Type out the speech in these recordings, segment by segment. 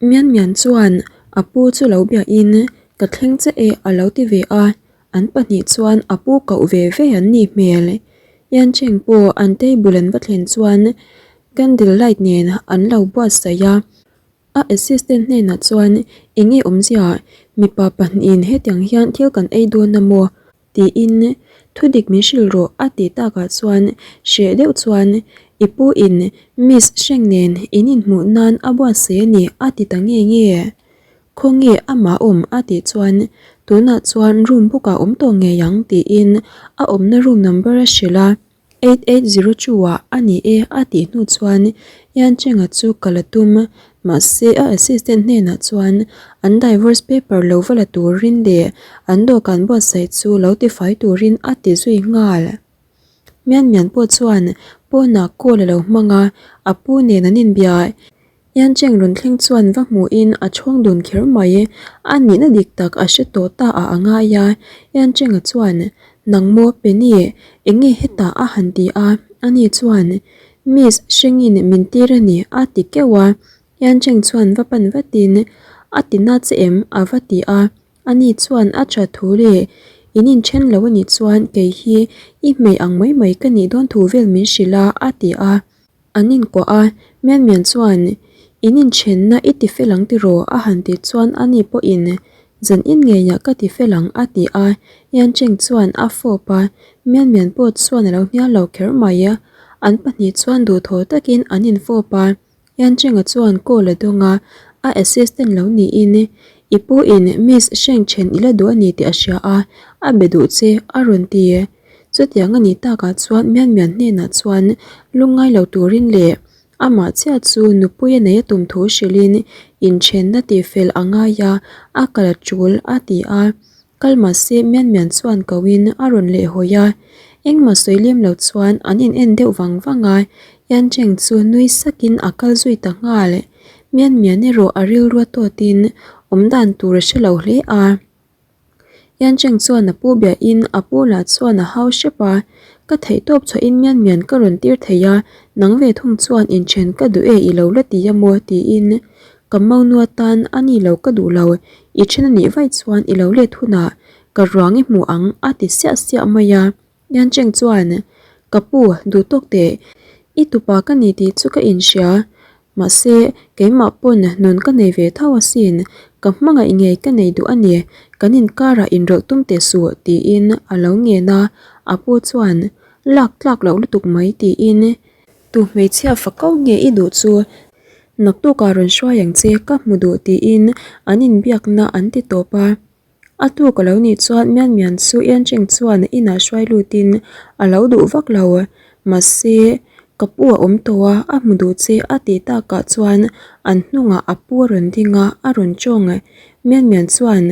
Mian Mian chuan a pu chu lo biahin ka thleng che e a lo ti ve a, an pahnih chuan a pu koh ve ve an nih hmel. Yan Cheng pawh an table an va thlen chuan candle light nen an lo buatsaih a, a assistant hnenah chuan enge awmzia mipa pahnihin hetiang hian thil kan ei dawn a maw? Tiin, Thudik min hrilh rawh a tih takah chuan hreh deuh chuan I pu in Miss Hreng nen in inhmuh nan a buatsaih a ni a ti ta nge nge. Khawnge amah awm a tih chuan tunah chuan room bukah awm tawh ngei ang tiin a awmna room number a hrilh a. 8802 ah a ni e a tih hnu chuan Yancheng-a chu ka la tum mahse a assistant hnenah chuan an divorce paper lo va la turin leh an dawhkan buatsaih chu lo tifai turin a ti zui nghal. Mian Mian pawh chuan pawnah call a lo hmang a, a pu nen an inbia. Yancheng rawn thleng chuan va hmuhin a chhawng dun kher mai. A nihna dik tak a hre tawh ta ah a ngai a. Yancheng-a chuan, Nang maw Penny, eng nge hetah a han ti a? Ani chuan, Miss Hrengin min tir a ni a ti keuh a. Yancheng chuan va pan vatin, A ti na che em? a va ti a. Ani chuan a tha thu leh in inthen lo a nih chuan kei hi i hmei ang mai mai ka nih dawn thu vel min hrilh a a ti a. An inkuah a, Mian Mian chuan, In inthenna i ti fel ang tiraw? a han tih chuan ani pawhin, Zan in ngeiah ka ti fel ang a ti a, Yan Cheng chuan a fawp a, Mian Mian pawh chuan a lo hnial lo kher mai a, an pahnih chuan duhthaw takin an infawp a, Yan Chenga chuan call a dawng a, a assistant lo niin, I pu in Miss Sheng then i la duh a ni tih a hria a, a be duh che a rawn ti. Chutiang a nih takah chuan Mian Mian hnenah chuan lungngai lo turin leh amah chiah chu nupui a nei a tum thu hrilhin inthenna tihfel a ngai a, a kal a tul a ti a. Kal mahse Mian Mian chuan koin a rawn lehhawi a, engmah sawi lem lo chuan an in en deuh vang vang a, Yan Cheng chu nui sakin a kal zui ta nghal. Mian Mian erawh a rilru a tawtin awmdan tur a hre lo hle a. Yancheng chuan a pu biahin a pu lah chuan a hau hrep a, Ka theih tawp chhuahin mian mian ka rawn tir thei a, nang ve thung chuan inthen ka duh e i lo la ti a maw? tiin ka monu atan a ni lo ka duh lo, i then a nih vaih chuan i lo let hunah ka ruang i hmu ang a ti siah siah mai a. Yancheng chuan, Ka pu, duh tawk teh, i tupa ka ni tih chu ka inhria, Mahse, keimah pawn nun ka nei ve tho asin, ka hmangaih ngei ka nei duh a ni, kan inkarah inrawlh tum teh suh tiin a lo ngen a, a pu chuan lak tlak loh lutuk mai tiin, Tu hmeichhia fa ko nge i duh chu naktukah rawn hruai ang che ka hmu duh tiin an inbiakna an ti tawp a. A tuk a lo nih chuan Mian Mian chu Yancheng chuan inah hruai lutin a lo duh vak lo. Mahse, ka pu a awm tawh a, a hmu duh che a tih takah chuan an hnungah a pu a rawn ding a, a rawn tawng. Mian Mian chuan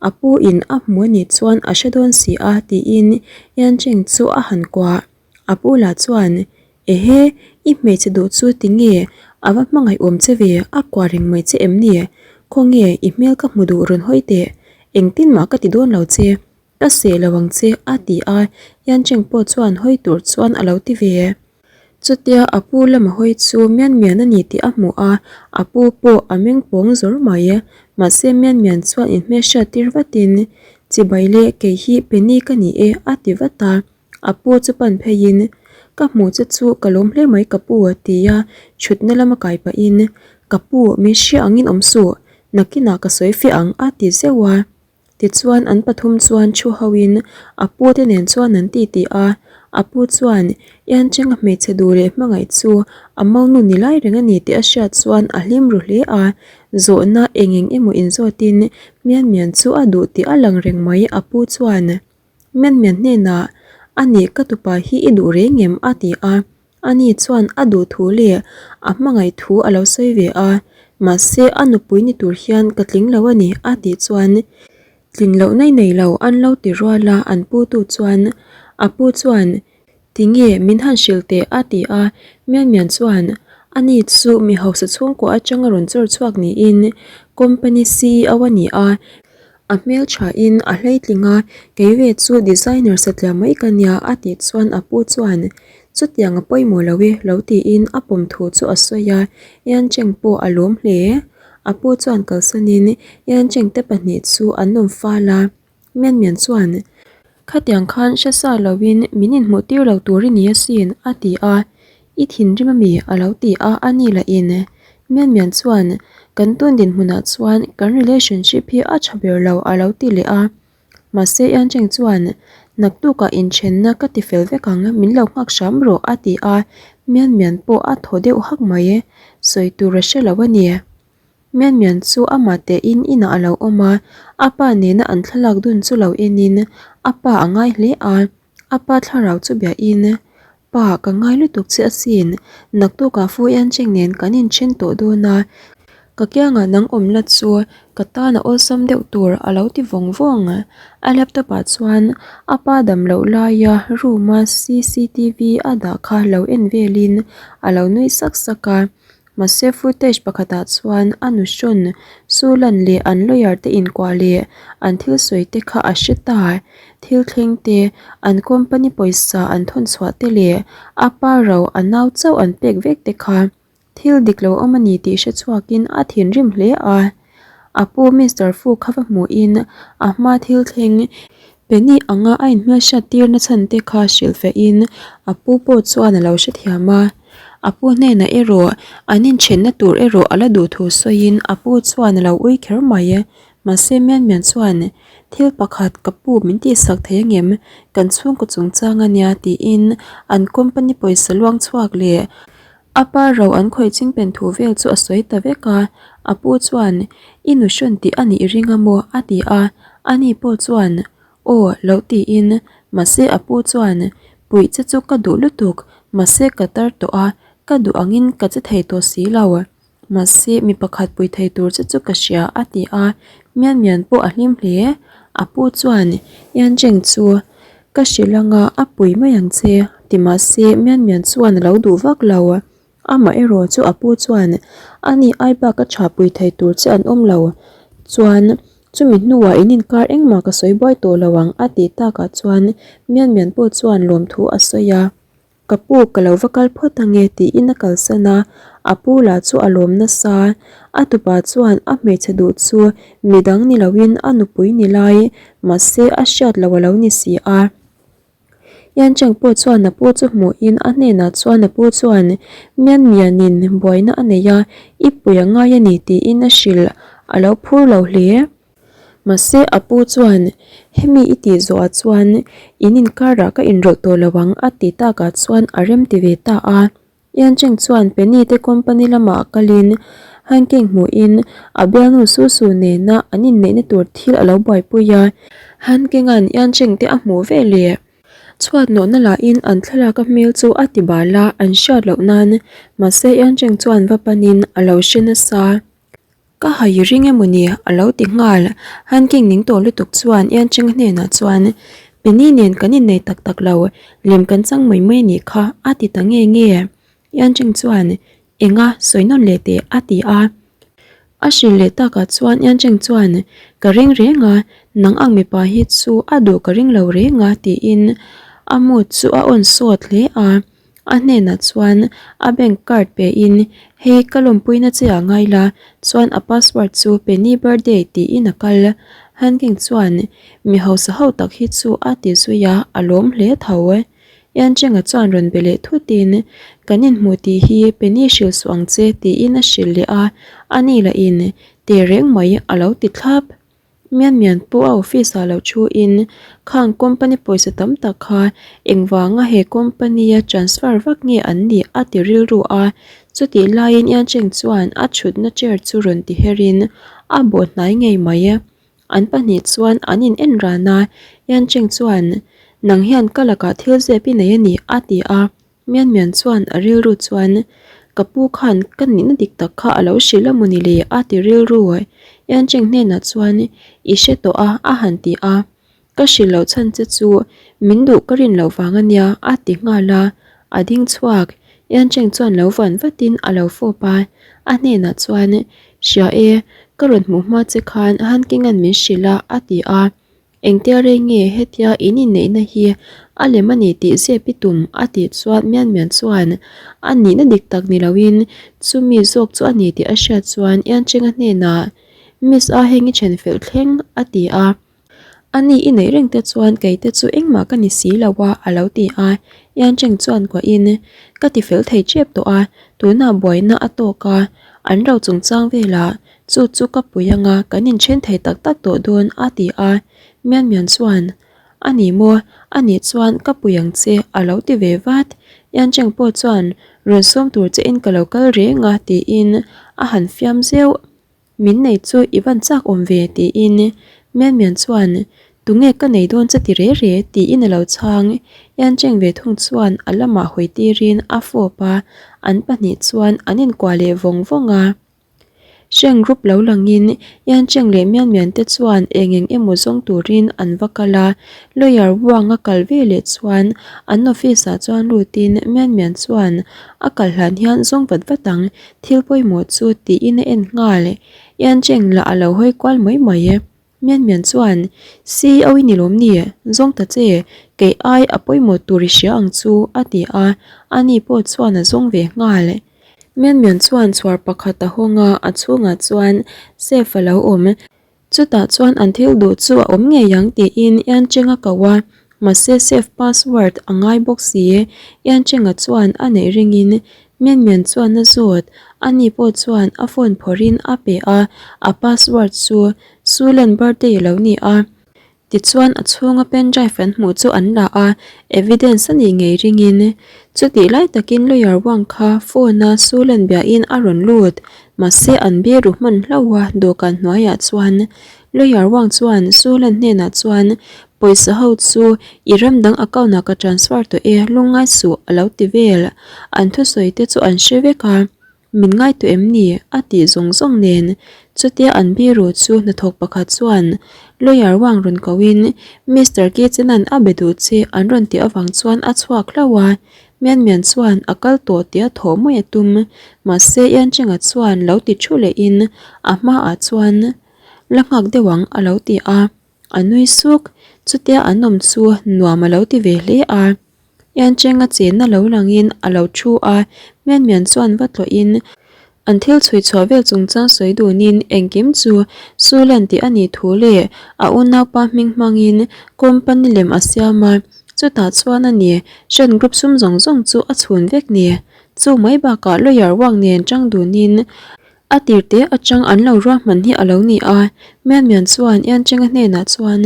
a pu in a hmu a nih chuan a hre dawn si a tiin Yancheng chu a han kuah. A pu lah chuan, Ehe, i hmeichhe duh chu tinge a va hmangaih awm che ve, a kuah reng mai che em ni? Khawnge i hmel ka hmu duh rawn hawi teh, engtin mah ka ti dawn lo che, ka seh lo ang che a ti a, Yancheng pawh chuan hawi tur chuan a lo ti ve. Chutia a pu lama hawi chu Mian Mian a ni tih a hmu a, a pu pawh a meng pawng zawr mai. Mahse Mian Mian chuan inhmelhriat tir vatin, Chibai le, kei hi Penny ka ni e a ti vat a. A pu chu pan pheiin, Ka hmuh che chu ka lawm hle mai ka pu a ti a, thutna lama kai pahin, Ka pu, min hria angin awm suh, nakinah ka sawi fiah ang a ti zeuh a. Tichuan an pathum chuan thu hoin a pu te nen chuan an ti ti a, a pu chuan Iancheng a hmeichhe duh leh hmangaih chu a monu ni lai reng a ni tih a hriat chuan a hlim ru hle a, zawhna eng eng emaw inzawtin Mian Mian chu a duh tih a lang reng mai a pu chuan. Mian mian hnenah, A nih ka tupa hi i duh reng em? a ti a. Ani chuan a duh thu leh a hmangaih thu a lo sawi ve a, mahse a nupui ni tur hian ka tling lo a ni a tih chuan tlin loh nai nei lo an lo ti rual a, an pu tu chuan a pu chuan Tinge min han hrilh teh a ti a, Mian Mian chuan ani chu mi hausa chhungkua atanga rawn chawr chhuak niin company ceo a ni a, a hmelthain a hleitling a, kei ve chu designer satliah mai ka nia a tih chuan a pu chuan chutiang a pawimawh lo e lo tiin a pawm thu chu a sawi a, Yan Cheng pawh a lawm hle. A pu chuan kalsanin Yancheng te pahnih chu an awm fal a. Mian Mian chuan, Khatiang khan hre sa loin min inhmuh tir lo tur i ni asin, a ti a. I thinrim ami? a lo ti a, a ni lahin. Mian Mian chuan, Kan tun dinhmunah chuan kan relationship hi a tha ber lo, a lo ti leh a. Mahse Yancheng chuan, Naktukah inthenna ka ti fel vek ang, min lo nghak hram rawh, a ti a. Mian Mian pawh a thaw deuh hak mai. Sawi tur a hre lo a ni. Mian Mian chu amah tein inah a lo awm a, a pa nena an thlalak dun chu lo enin a pa a ngai hle a, a pa thlarau chu biahin, Pa, ka ngai lutuk che asin, naktukah Fu Yancheng nen kan inthen tawh dawn a, ka kiangah nang awm la chu ka tan a awlsam deuh tur a lo ti vawng vawng. A laptop ah chuan a pa dam loh laia room a cctv a dah kha lo en velin a lo nui sak sak a. Mahse footage pakhatah chuan a nu hrawn Sulan leh an lawyer te inkuah leh an thil sawi te kha a hre ta. Thil thleng te, an company pawisa an thawn chhuah te leh a pa ro a nau chauh an pek vek te kha thil dik lo awm a ni tih hre chhuakin a thinrim hle a. A pu Mister Fu kha va hmuhin a hma thil thleng Penny anga a inhmelhriat tirna chhan te kha hrilh fehin a pu pawh chuan a lo hrethiam a. A pu hnenah erawh an inthenna tur erawh a la duh thu sawiin a pu chuan a lo ui kher mai. Mahse Mian Mian chuan thil pakhat ka pu min tihsak thei angem kan chhungkaw chungchang ania tiin an company pawisa luang chhuak leh A pa ro an khawih ching pen thu vel chu a sawi ta vek a, a pu chuan, I nu hrawn tih a nih ring a maw? a ti a, ani pawh chuan, Aw, lo tiin, mahse a pu chuan, Puih che chu ka duh lutuk, mahse ka tar tawh a, ka duh angin ka che thei tawh si lo. Mahse mi pakhat pui thei tur che chu ka hria, a ti a, Mian Mian pawh a hlim hle. A pu chuan, Yancheng chu ka hrilh anga a pui mai ang che, ti mahse Mian Mian chuan a lo duh vak lo. Amah erawh chu a pu chuan, Ani ai bak a tha pui thei tur che an awm lo. Chuan, chumi hnuah in inkar engmah ka sawi buai tawh lo ang, a tih takah chuan Mian Mian pawh chuan lawmthu a sawi a. Ka pu ka lo va kal phawt ange tiin a kalsan a, a pu lah chu a lawm nasa. A tupa chuan a hmeichhe duh chu midang ni loin a nupui ni lai, mahse a hriat loh a lo ni si a. Yancheng pawh chuan a pu chu hmuhin a hnenah chuan a pu chuan Mian Mianin buaina a nei a, i pui a ngai a ni tiin a hrilh, a lo phur lo hle. Mahse a pu chuan, Hemi i tih zawhah chuan in inkarah ka inrawlh tawh lo ang a ti takah chuan a rem ti ve ta a. Yancheng chuan Penny te company lamah kalin Hanking hmuhin a bialnu Su Su nena an inneihna tur thil a lo buaipui a. Hankinga'n Yancheng te a hmuh ve leh chhuat nawhna lahin an thlalak a hmel chu a ti bal a, an hriat loh nan. Mahse Yancheng chuan va panin a lo hre nasa. Ka hai i ring emaw ni? a lo ti nghal. Hanking ning tawh lutuk chuan Yancheng hnenah chuan, Penny nen kan innei tak tak lo, lem kan chang mai mai anih kha, a ti ta nge nge. Yancheng chuan, Enga, sawi nawn leh teh, a ti a. A hrilh leh takah chuan Yancheng chuan, Ka ring reng a, nang ang mipa hi chu a duh ka ring lo reng a, tiin a mood chu a awn sawt hle a. A hnenah chuan a bank card pe in hei ka lawmpuina che ah ngai la chuan a password chu Penny birthday tiin a kal. Hanking chuan mi hausa ho tak hi chu a ti zui a, a lawm hle tho. Yancheng-a chuan rawn be leh thut in kan inhmuh tih hi Penny hrilh suh ang che tiin a hrilh leh a, ani lah in teh reng mai a lo ti thlap. Mian Mian pawh a office ah lo thu in khang company pawisa tam tak kha engvanga he company a transfer vak nge an nih a ti rilru a, chutih laiin Yancheng chuan a thutna chair chu rawn ti her in a bawh hnai ngei mai. An pahnih chuan an in en ran a, Yancheng chuan nang hian ka lakah thil zep i nei a ni a ti a. Mian Mian chuan a rilru chuan, Ka pu khan ka nihna dik tak kha a lo hrilh a mawni le a ti rilru. Yancheng hnenah chuan, I hre tawh a, a han ti a. Ka hrilh loh chhan che chu min duh ka rin loh vang a nia, a ti nghal a. A ding chhuak. Yancheng chuan lo van vatin a lo fawp a. A hnenah chuan, Hria e, ka rawn hmuh hma che khan Hankinga'n min hrilh a, a ti a. Engtia rei nge hetia in inneihna hi A lem a ni tih zep i tum a tih chuan Mian Mian chuan a nihna dik tak ni loin chumi zawk chu a ni tih a hriat chuan Iancheng-a hnenah Miss a heng i then fel thleng a ti a. A ni i neih reng te chuan kei te chu engmah ka ni si lo a a lo ti a. Iancheng chuan kuahin ka ti fel thei tep tawh a, tunah buaina a tawk a, an ro chungchang velah chu chu ka pui anga kan inthen thei tak tak tawh dawn a ti a. Mian Mian chuan A ni maw? A nih chuan ka pui ang che a lo ti ve vat. Yancheng pawh chuan rawn sawm tur che in ka lo kal reng a tiin a han fiam zeuh. Min nei chu i van chak awm ve tiin Mian Mian chuan tunge ka nei dawn che ti re re tiin a lo chhang. Yancheng ve thung chuan a lamah hawi tirin a fawp a, an pahnih chuan an inkuah leh vawng vawng a. Hreng group lo langin Yancheng leh Mian Mian te chuan eng eng emaw zawng turin an va kal a, lawyer Wang a kal ve leh chuan an office ah chuan lutin Mian Mian chuan a kal hlan hian zawng vat vat ang thil pawimawh chu tiin a en nghal. Yancheng lah a lo hawi kual mai mai e. Mian Mian chuan CEO i ni lawm ni? Zawng ta che, kei ai a pawimawh tur i hria ang chu a ti a, ani pawh chuan a zawng ve nghal. Mian Mian chuan chhuar pakhat a hawng a, a chhungah chuan safe a lo awm. Chutah chuan an thil duh chu a awm ngei ang tiin Iancheng a ko a, mahse safe password a ngai bawk si. Iancheng-a chuan a neih ringin Mian Mian chuan a zawt, ani pawh chuan a phone phawrhin a pe a, a password chu Sulan birthday a lo ni a. Tichuan a chhunga pen drive an hmuh chu an la a, evidence a nih ngei ringin. Chutih lai takin lawyer Wang kha phone a Sulan biahin a rawn lut, mahse an biru hman hlauh a dawhkan hnuaiah chuan. Lawyer Wang chuan Sulan hnenah chuan pawisa ho chu i ram dang account ah ka transfer tawh e, lungngai suh a lo ti vel. An thusawi te chu an hre vek a. Min ngaihtuah em ni? a tih zawng zawng nen chutia an biru chu hnathawk pakhat chuan lawyer Wang rawn kohin Mister Kitchenan a be duh che an rawn tih avang chuan a chhuak hlauh a, Mian Mian chuan a kal tawh tih a thawh mai a tum. Mahse Iancheng-a chuan lo ti thu lehin a hmaah chuan la nghak deuh ang a lo ti a, a nui suk. Chutia an awm chu nuam a lo ti ve hle a. Iancheng a chenna lo langin a lo thu a, Mian Mian chuan va tlawhin an thil chhui chhuah vel chungchang sawi dunin engkim chu Sulan tih a nih thu leh a unaupa hming hmangin company lem a siam a, chutah chuan a ni Shan Group sum zawng zawng chu a chhun vek ni. Chu mai bakah lawyer Wang nen tang dunin A tirte atang an lo ruahman hi a lo ni a, Mian Mian chuan Iancheng-a hnenah chuan,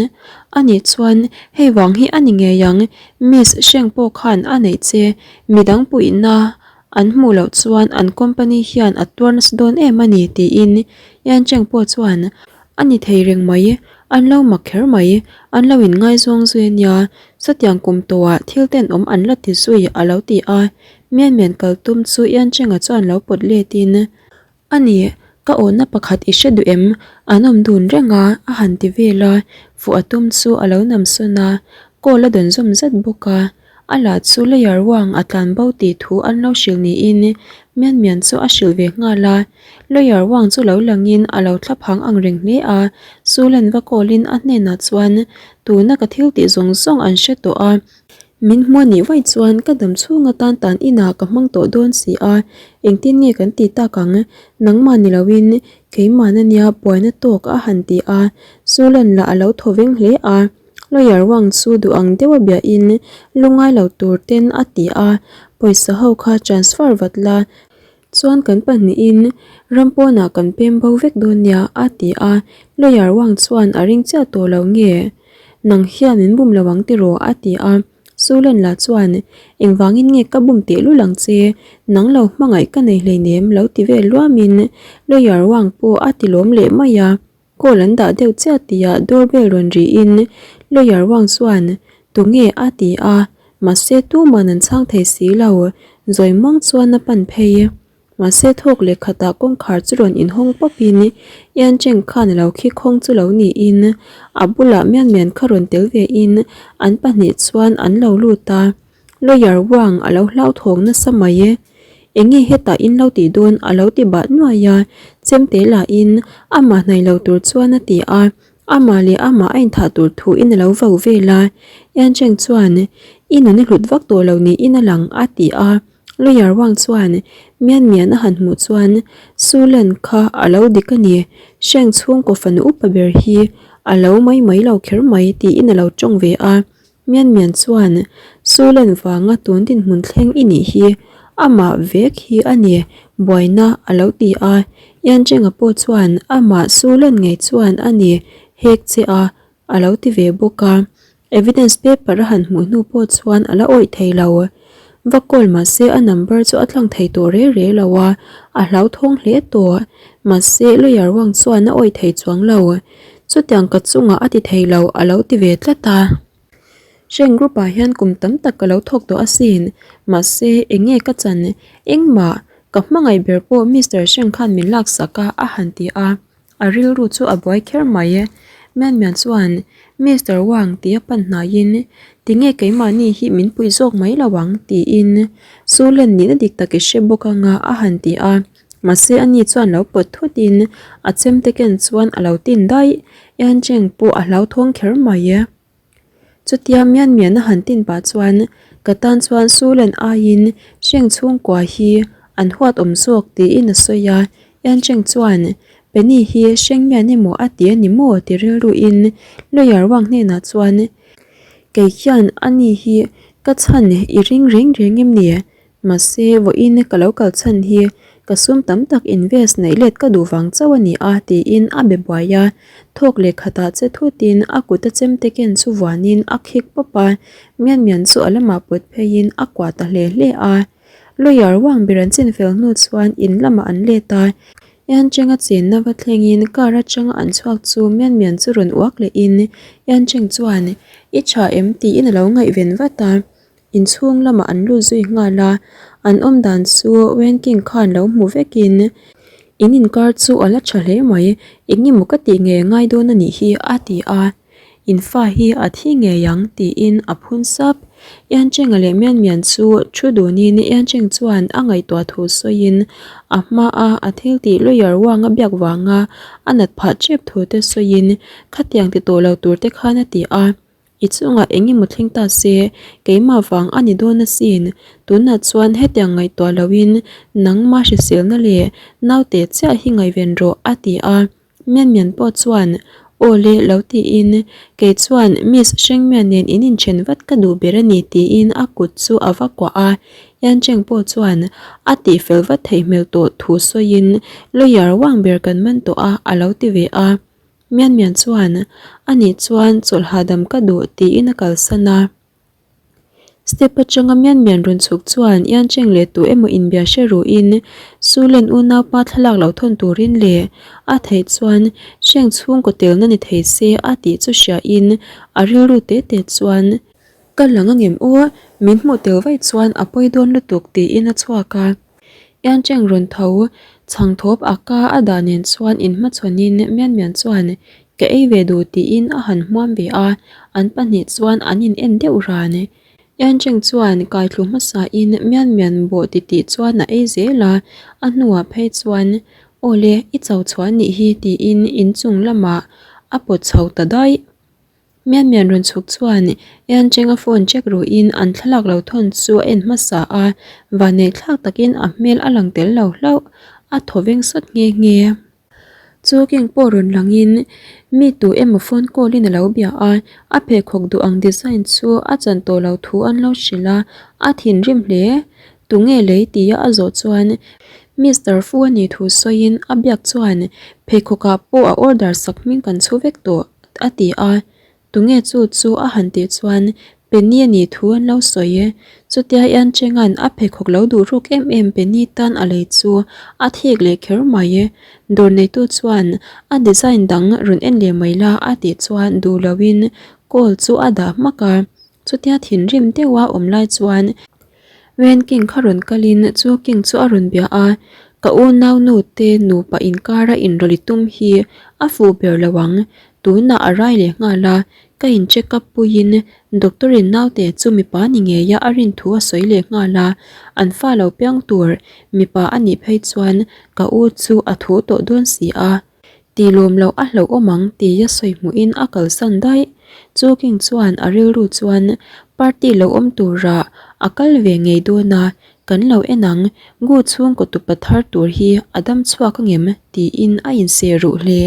A nih chuan hei vang hi a ni ngei ang, Miss Sheng pawh khan a neih che, midang puihna an hmuh loh chuan an company hian a tuar nasa dawn em a ni tiin Iancheng pawh chuan, A ni thei reng mai, an lo mak kher mai, an lo inngaizawng zui a nia, sawtiang kum tawhah thil tenawm an la ti zui a lo ti a, Mian Mian kal tum chu Iancheng-a chuan lo pawt letin, A ni, ka awhna pakhat i hre duh em? An awm dun reng a, a han ti vel a, fuh a tum chu a lo nam sawn a, call a dawn zawm zat bawk a. A lah chu layer ruang a tlan bo tih thu an lo hrilh niin Mian Mian chu a hrilh ve nghal a. Lawyer ruang chu lo langin a lo thla phang ang reng hle a, Sulan va call-in a hnenah chuan, Tuna ka thil tih zawng zawng an hre tawh a, Min hmuh anih vaih chuan ka dam chhung atan tan inah ka hmang tawh dawn si a, engtin nge kan ti tak ang? Nangmah ni loin keimahna nia buaina tawk a han ti a, Sulan lah a lo thaw veng hle a, lawyer Wang chu duh ang deuha biahin lungngai lo tur ten a ti a, pawisa ho kha transfer vat la, Chuan kan pahnihin ram pawnah kan pem bo vek dawn nia a ti a, lawyer Wang chuan a ring chiah tawh lo nge? Nang hian min bum lo ang tiraw? a ti a, Sulan lah chuan Engvangin nge ka bum teh lul ang che? Nang lo hmangaih ka nei hleinem lo ti vel luamin lawyer Wang pawh a ti lawm leh mai a. Call an dah deuh chiah tihah doorbell rawn rihin lawyer Wang chuan Tunge? a ti a, mahse tuman an chhang thei si lo, zawi muang chuan a pan phei. Mahse thawk leh khatah kawngkhar chu rawn inhawng pawpin Ian Cheng khan a lo khi khawng chu lo niin a bulah Mian Mian kha rawn tel vein an pahnih chuan an lo lut a. Lawyer Wang a lo hlauthawng nasa mai e. Enge hetah in lo tih dawn a lo ti bah nuai a, chemte lahin amah hnaih lo tur chuan a ti a, amah leh amah a inthah tur thu in a lo vo vel a. Yan Cheng chuan, I nun i hlut vak tawh lo niin a lang, a ti a. Lawyer Wang chuan Mian Mian a han hmuh chuan Sulan kha a lo dik a ni, Sheng chhungkaw fanu upa ber hi a lo mai mai lo kher mai tiin a lo tawng ve a. Mian Mian chuan Sulan vanga tun dinhmun thleng i nih hi amah vek hi a ni buaina a lo ti a. Yan Chenga pawh chuan amah Sulan ngei chuan a ni hek che a a lo ti ve bawk a. Evidence paper a han hmuh hnu pawh chuan a la awih thei lo. Va call mahse a number chu a tlang thei tawh re re lo a, a hlauthawng hle tawh. Mahse lawyer Wang chuan a awih thei chuang lo. Chutiang ka chungah a ti thei lo a lo ti ve tlat a. Hreng group ah hian kum tam tak ka lo thawk tawh asin. Mahse eng nge ka chan engmah ka hmangaih ber pawh Mister Hreng khan min laksak a a han ti a. A rilru chu a buai kher mai e. Mian Mian chuan Mister Wang tia pan hnaiin tinge keimahni hi min puih zawk mai lo ang tiin Su Len nihna dik tak i hre bawk anga a han ti a. Mahse ani chuan lo pawt thutin a chemte ken chuan a lo tin daih. Yan Cheng pawh a hlauthawng kher mai e. Chutia mian mian a han tin pah chuan ka tan chuan Sulen aiin Hreng chhungkua hi an huat awm zawk tiin a sawi a, Yancheng chuan Penny hi Hreng mian emaw a ti a ni maw ti rilruin Lawyer Wang hnenah chuan kei hian ani hi ka chhan i ring reng reng em ni? Mahse, vawiin ka lo kal chhan hi ka sum tam tak invest neih let ka duh vang chauh a ni a tiin a be buai a. Thawk leh khatah che thutin a kut a chemte ken chu vuanin a khik pawp a, Mian Mian chu a lamah pawt pheiin a kuah ta hle hle a. Lawyer Wang ber an chin fel hnu chuan in lamah an let a, Yan Cheng a chenna va thlengin car atanga an chhuak chu Mian Mian chu rawn uak lehin Yan Cheng chuan, I tha em? tiin a lo ngaihven vat a. Inchhung lamah an lut zui nghal a, an awm dan chu Wen King khan lo hmu vekin in inkar chu a la tha hle mai, eng emaw ka tih ngei a ngai dawn a nih hi a ti a, in fa hi a thi ngei ang tiin a phun sap. Yan Cheng-a leh Mian Mian chu thu dunin Yan Cheng chuan a ngaihtuah thu sawiin a hmaa a thil tih lawyer Wang a biak vanga a nat phah tep thu te sawiin khatiang ti tawh lo tur te khan a ti a. I chungah eng emaw thleng ta se, keimah vang a ni dawn asin. Tunah chuan hetiang ngaihtuah loin nangma hriselna leh naute chiah hi ngaihven rawh, a ti a. Mian Mian pawh chuan, Aw le, lo tiin, kei chuan Miss Hrengmian nen in inthen vat ka duh ber a ni, tiin a kut chu a va kuah a. Yan Cheng pawh chuan a tihfel vat theih hmel tawh thu sawiin, Lawyer Wang ber kan man tawh a, a lo ti ve a. Mian Mian chuan, A nih chuan chawlh hahdam ka duh tiin a kalsan a. Step atanga Mian Mian rawn chhuk chuan Yan Cheng leh tu emaw inbia hre ruhin Sulen unaupa thlalak lo thawn turin leh a theih chuan Hreng chhungkaw telna ni thei se a tih chu hriain a rilru te te chuan Ka lang angem aw, min hmuh tel vaih chuan a pawi dawn lutuk tiin a chhuak a. Yancheng rawn tho chhang thawp a ka a dah nen chuan inhmachhawn in Mian Mian chuan ka ei ve duh tiin a han hmuam ve a, an pahnih chuan an in en deuh ran. Yancheng chuan kai thlu hmasa in Mian Mian bawh titih chuan a ei zel a, a hnuah phei chuan Aw le, i cho chhuah nih hi tiin inchung lamah a pawt chho ta daih. Mian Mian rawn chhuk chuan Yan Cheng-a phone check ruhin an thlalak lo thawn chu a en hmasa a, vanneih thlak takin a hmel a lang tel lo hlauh, a thaw veng sawt nghe nghe. Chu King pawh rawn langin mi tu emaw phone call in a lo bia a, a pheikhawk duh ang design chu a chan tawh lo thu an lo hrilh a, a thinrim hle. Tunge lei tia a zawh chuan Mister Fu a nih thu sawiin a biak chuan pheikhawkah pawh a order sak hming kan chhu vek tawh. A ti a, Tunge chu chu a han tih chuan Penny a nih thu an lo sawi e. Chutia Ian Chenga'n a pheikhawk lo duh ruk em em Penny tan a lei chu a thik leh kher mai e. Dawr neitu chuan a design dang rawn en leh mai la a tih chuan duh loin call chu a dah hmak a. Chutia thinrim deuha awm lai chuan Wen King kha rawn kalin chu King chu a rawn bia a, Ka unau nu te nupa inkara inrawlh i tum hi a fuh ber lo ang, tunah a rai leh nghal a, ka in check up puiin doctor in naute chu mipa ni ngeia a rin thu a sawi leh nghal a, an fa lo piang tur mipa a nih phei chuan ka u chu a thu tawh dawn si a. Tih lawm loh a hlauh awm ang tia sawi hmuhin a kalsan daih. Chu King chuan a rilru chuan party lo awm turah a kal ve ngei dawn a, kan lo en ang, Gu chhungkaw tupa thar tur hi a dam chhuak angem? tiin a inseh ruh hle.